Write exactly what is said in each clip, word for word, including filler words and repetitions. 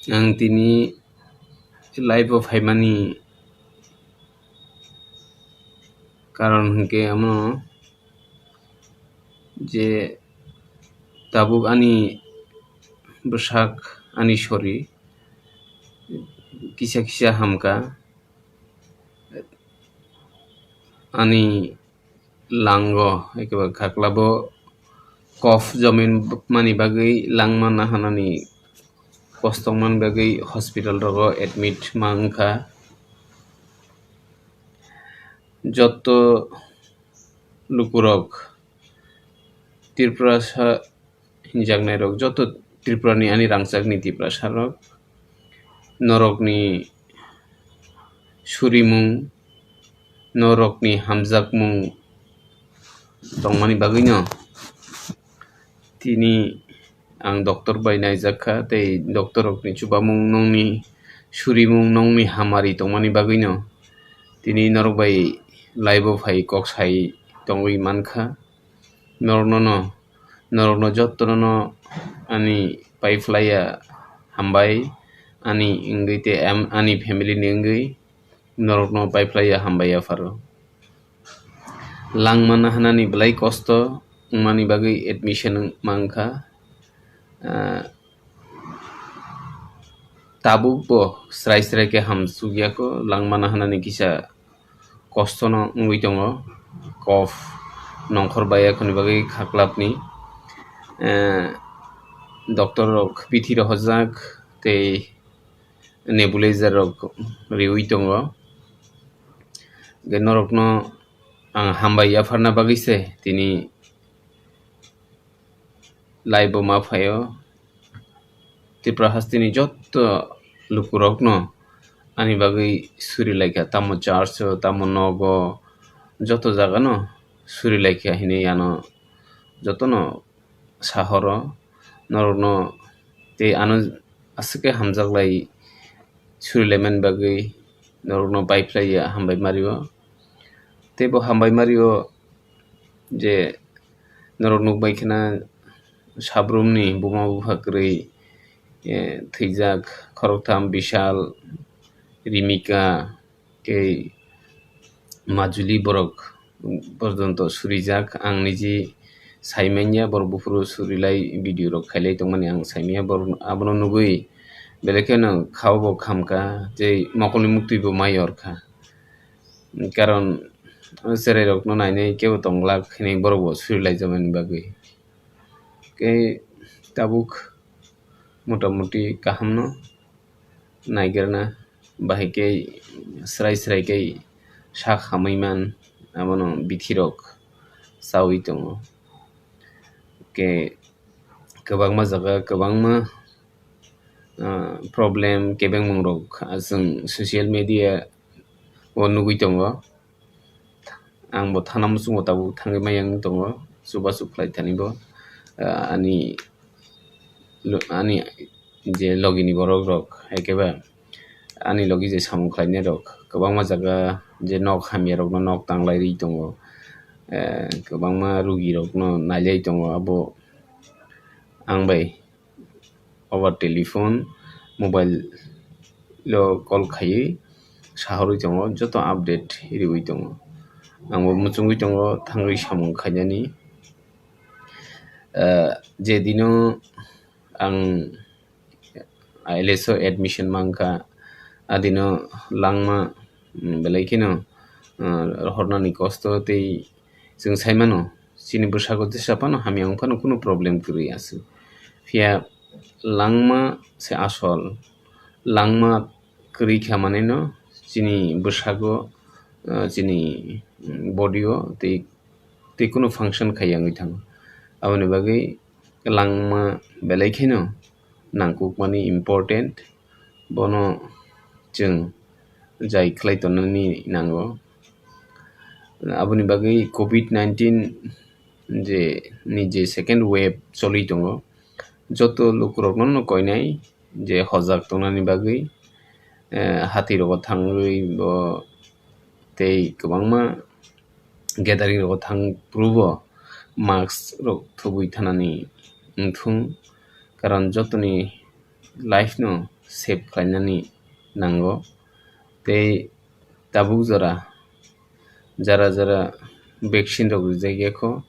Ang tini live o phaimani karon hwnkhe amo je tabuk ani bwsak, ani sori kisa kisa hamkha, ani lango eke ba khaklabo kof jomin mani bagwi langma nahanani kostongmani bagwi hospital rogo admit ma wngkha. Jotto lukurok Tripurasa hinjaknairok, jotto Tripurani ani rangchakni Tiprasarok, norokni surimung, norokni hamjakmung tongmani bagwino tini ang doctor bai naijak kha, tei doctor rokni chubamung, nongni surimung, nongni hamari tongmani bagwino tini norok bai live o phai kok sai tongwi mankha. Norokno no, norokno jottono no ani paiphlaiya hambai, ani wngwi tei am-, ani family ni wngwi norokno paiphlaiya hambai yapharo. Langma nahanani belai kosto wngmani bagwi admission wng-, mankha. Ah, tabuk bo srai srai khe hamsukya kho, langma nahanani kisa kostono wngwi tongo, kof nongkhor bai yakhorni bagwi khaklapni, eh, doctor rok bithi rohorjak tei nebulizer rok riwi tongo. Hwnkhe norokno ang hambai yapharna bagwi se tini live o ma phaio. Tripura hasteni jotto lukurokno ani bagwi suri laikha, tamo church o, tamo nogo, jotto jagano suri laikha hinwi ano jotono sahoro norokno tei ano aswk khe hamjaklai surilaimani bagwi norokno paiphlaiya hambai mario. Tei bo hambai mario je norok nukbai kheno sabrumni buma bupha kwrwi, eh, thwijak khoroktham Bishal, Rimika, tei Majuli borok porjonto surijak. Ang niji saimanya borok buphuru surilai video rok khailai tongmani ang saimanya borok abono nugwi belai kheno khao bo khamkha tei mokolni muktwi bo mai yorkha. Karon o cherai rokno nainai kebo tongglak hinwi borok bo surilaijamani bagwi. Tei tabuk motamuti kahamno naigerna bahai khe srai srai khe sak hamwi man, abono bithi rok chawi tongo. Khe kwbangma jaga kwbangma, ah, problem kebengmung rok, ah, chwng social media o nugwi tongo. Ang bo thana muchungo tabuk thangwi maya wng tongo, chubachu khlai thani bo, ah, ani lo-, ani je logini borok rok, hai khe ba ani logi je samung khlainai rok kwbangma jaga je nok hamya rokno nok tanglai ri tongo, eh, kwbangma rugi rokno nailai tongo, abo ang bai over telephone, mobile o call khaiwi sahorwi tongo, joto update riwi tongo. Ang bo muchungwi tongo thangwi samung khainani. Eh, je dino ang I L S o admission mankha, adino langma, mm, belai kheno, ah, rohornani kosto tei chwng saimano, chini bwsako jesa phano hamya wng phano kunu problem kwrwi aswk. Phiya langma se asol, langma kwrwi kha manwino chini bwsako, ah, chini, mm, body o tei, tei kunu function khaiya wngwi thango. Aboni bagwi langma belai kheno nangkukmani important, bono chwng jai khlai tongnani nango. Aboni bagwi covid nineteen je, ni je second wave choli tongo, joto lukurokno no koinai je hojak tongnani bagwi, eh, hati rogo thangwi bo tei kwbangma gathering rogo thang phuru bo mask rok thubui thanani wngthung, karon jotoni life no save khlainani nango. Tei tabuk jora jara jara vaccine rok rijak ya kho,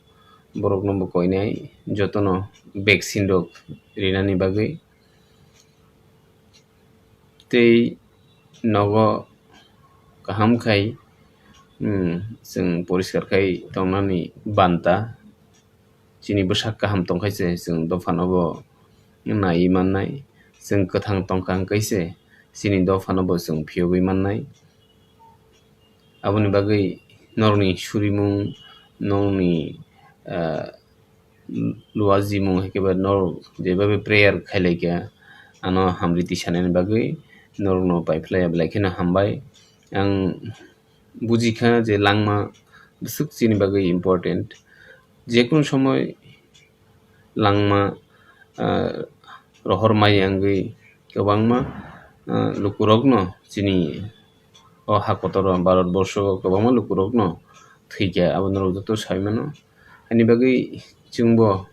borokno bo koinai jotono vaccine rok rinani bagwi. Tei nogo kaham khai, hmm, chwng poriskar khai tongnani banta. Chini bwsak kaham tongkha se chwng dophano bo naiwi mannai, chwng kwthang tongkha hwnkhe se chini dophano bo chwng phiyogwi mannai. Aboni bagwi norokni surimung, norokni, ah, luajimung hai khe ba norok jeba bai prayer khai lai kha, ano hamriti sanani bagwi norokno pai phlai ya belai kheno hambai. Ang buji kha je langma bwswk chini bagwi important. Jekunu somoi langma, ah, rohor maya wngwi kwbangma, ah, lukurokno chini o ha kotor o Bharat borsho o kwbangma lukurokno thwikha, abo norok joto sai mano. Haini bagwi chwngbo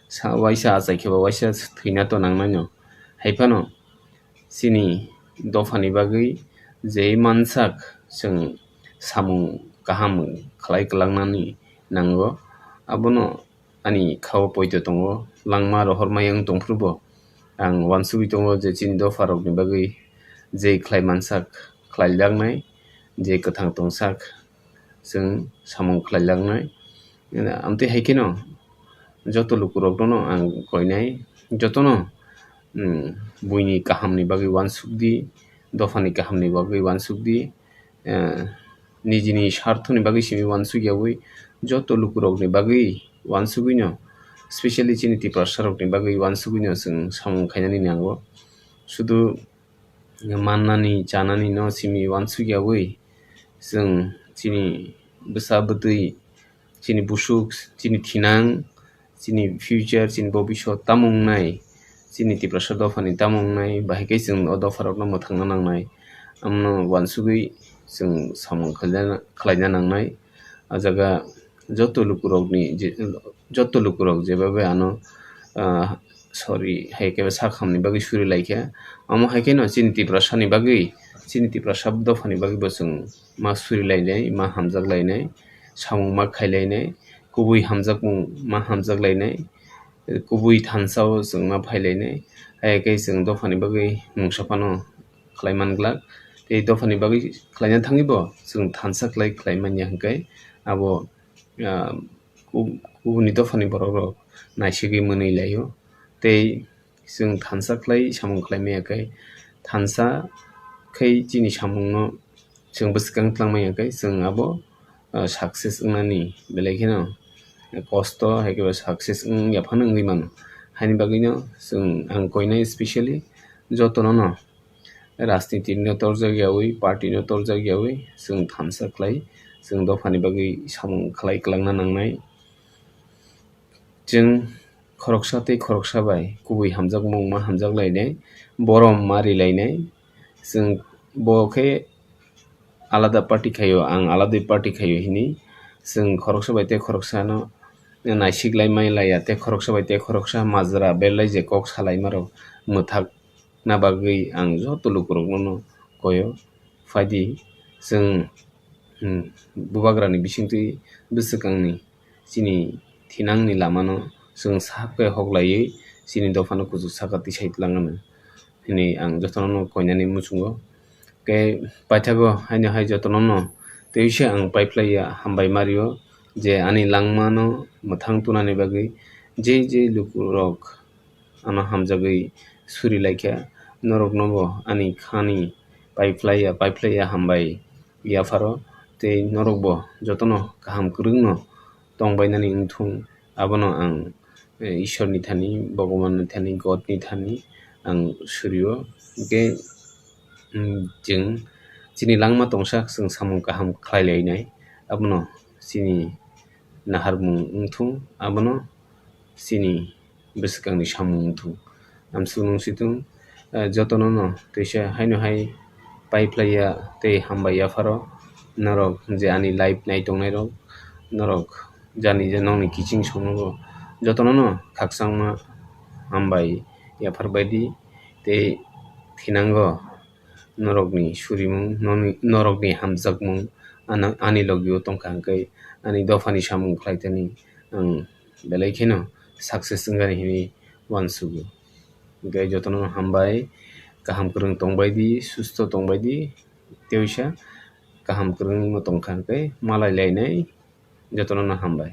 sa-, waisa achai khe ba waisa thwina to nangnaino. Hai phano chini dophani bagwi je mansak chwng samung kaham khlai kwlangnani nango, abono ani kha-o poito tongo. Langma rohor maya wng tong phuru bo ang uansugwi tongo je chini dopharokni bagwi je khlai mansak khlai laknai, je kwthang tongsak chwng samung khlai laknai. Amtwi hai kheno joto lukurokno ang koinai, jotono, mm, buini kahamni bagwi uansuk di, dophani kahamni bagwi uansuk di, eh, nijini sarthoni bagwi simi uansuk yawi joto lukurokni bagwi uansugwino, specially chini Tiprasarokni bagwi uansugwino chwng samung khainani nango. Sudu mannani, chanani no simi uansuk yawi, chwng chini bwsa bwtwi, chini busuk, chini thinang, chini future, chini bobisot tamo wngnai, chini Tiprasa dophani tamo wngnai, bahai khe chwng o dopharokno mwthangna nangnai. Amno uansugwi chwng samung khlaina, khlaina nangnai. O jaga joto lukurokni je, joto lukurok jeba bai ano, ah, sorry, hai khe sak hamni bagwi suri lai kha. Omo hai kheno chini Tiprasani bagwi, chini Tiprasa dophani bagwi bo chwng ma suri lainai, ma hamjak lainai, samung ma khai lainai, kubui hamjakmung ma hamjak lainai, kubui thansa o chwng ma phai lainai. Hai khe chwng dophani bagwi mungsa phano khlai man glak. Tei dophani bagwi khlaina thangwi bo chwng thansa khlai, khlai man ya hwnkhe abo, ah, ku-, kubuni dophani borok rok naisigwi mwnwi laio. Tei chwng thansa khlai samung khlai maya khe, thansa khai chini samungno chwng bwskang tlang maya khe chwng abo, ah, success wngnani belai kheno kosto hai khe bo success wng ya phano wngwi mano. Haini bagwino chwng ang koinai specially jotono no rajniti no torjak yawi, party no torjak yawi, chwng thansa khlai, chwng dophani bagwi samung khlai kwlangna nangnai. Chwng khoroksa tei khoroksa bai kubui hamjakmung ma hamjak lainai, borom ma ri lainai. Chwng bo khe alada party khaio, ang alada party khaio hini. Chwng khoroksa bai tei khoroksa no naisik lai mai laiya, tei khoroksa bai tei khoroksa majra belai je kok salai ma rok mwthak na bagwi ang joto lukurokno no koyo, phaidi chwng, hmm, bubagrani bisingtwi bwswkangni chini thinangni lamano chwng sak khe hok laiwi chini dophano kuchuk saka tisai twlangano hwnwi ang jotono no koinani muchungo. Khe paithago haino hai jotono no tei se ang paiphlaiya hambai mario je ani langmano mwthang tunani bagwi je je lukurok ano hamjagwi suri laikha, norokno bo ani khani paiphlaiya, paiphlaiya hambai yapharo, tei norok bo jotono kaham kwrwngno tongbainani wngthung, abono ang, eh, Ishwarni thani, Bhagwanni thani, Godni thani ang surio. Hwnkhe, mm, chwng chini langma tongsa chwng samung kaham khlai lainai, abono chini naharmung wngthung, abono chini bwswkangni samung wngthung. Amsuk nung situng, eh, jotono no teisa haino hai paiphlaiya tei hambai yapharo norok je ani live nai tongnai rok, norok jani je nokni kiching songnogo jotono no khakchangma hambai yaphar baidi tei thinango norokni surimung, noni-, norokni hamjakmung ano-, ani logio tongkha hwnkhe ani dophani samung khlaithani ang belai kheno success wngani hinwi uansugo. Hwnkhe jotono hambai, kaham kwrwng tongbaidi, susto tongbaidi, teisa kaham kwrwngno tongkha hwnkhe malai lainai, jotono hambai.